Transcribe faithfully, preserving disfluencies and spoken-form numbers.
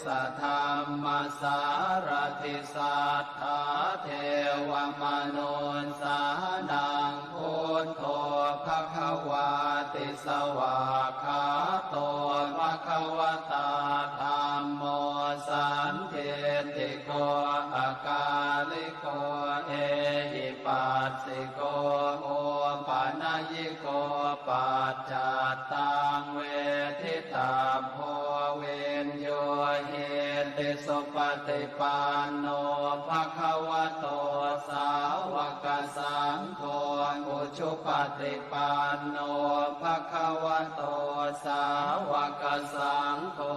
sadhammasārathi satthā devamanussānaṃ buddho bhagavāti. Svākkhāto bhagavatā dhammo sandiṭṭhiko akāliko ehipassiko opanayiko paccattaṃ veditabbo viññūhīti. Supaṭipanno bhagavato sāvakasaṅgho, ujupaṭipanno bhagavato sāvakasaṅgho,